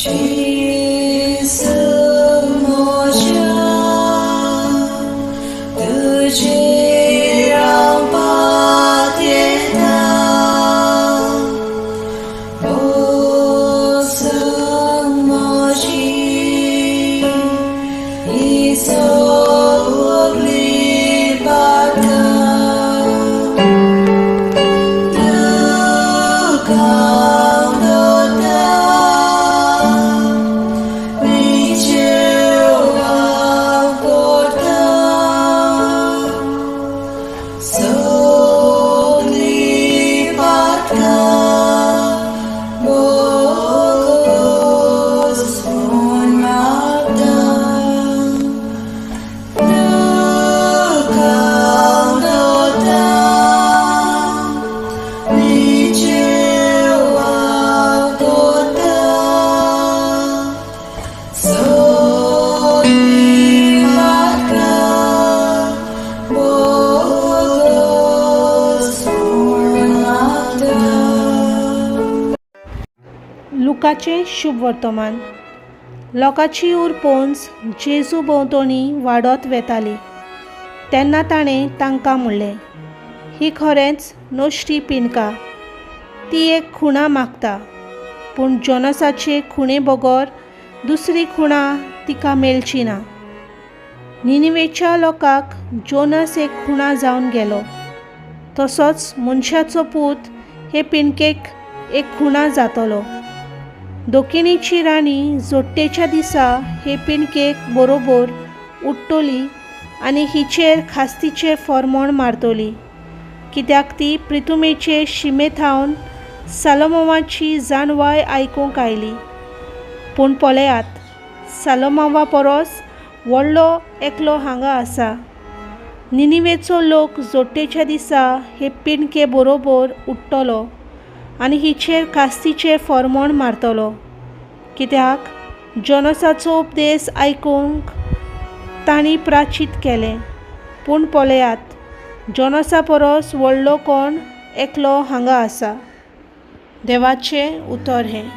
जेजू म्हज्या तुजेर हांव पातयेता भोगसून म्हजी ही सगळी पातकां दुखां दवरता विचेव हांव करता सगळी पातकां भोगसून मागता दुखां दवरता विचेव हांव करता सगळी पातकां भोगसून मागता. लुकाचें शुभ वर्तमान. लोकांची उरपोंज जेजू भोंवतणी वाडत वेताली तेन्ना ताणें तांकां म्हणलें, ही खरेंच नश्टी पिनका. ती एक खुणा मागता, पूण जोनसाचे खुणे बगर दुसरी खुणा तिका मेळची ना. निनिवेच्या लोकांक जोनस एक खुणा जावन गेलो, तसोच मनशाचो पूत हे पिनकेक एक खुणा जातलो. दक्षिणेची राणी जोडटेच्या दिसा हे पिनकेक बरोबर उठ्ठली आनी हिचेर खास्तीचें फॉर्मोण मारतली, कित्याक ती प्रिथुमेचे शिमे थावन सालोमोवाची जाणवाय आयकूंक आयली. पूण पळयात, सालोमावा परस व्हडलो एकलो हांगा आसा. निनिवेचो लोक जोडटेच्या दिसा हे पिनके बरोबर उठ्ठलो आनी हिचेर कास्तीचें फॉर्मोण मारतलो, कित्याक जोनसाचो उपदेस आयकूंक तांणी प्राचीत केलें. पूण पळयात, जोनसा परस व्हडलो कोण एकलो हांगा आसा. देवाचें उतर हें.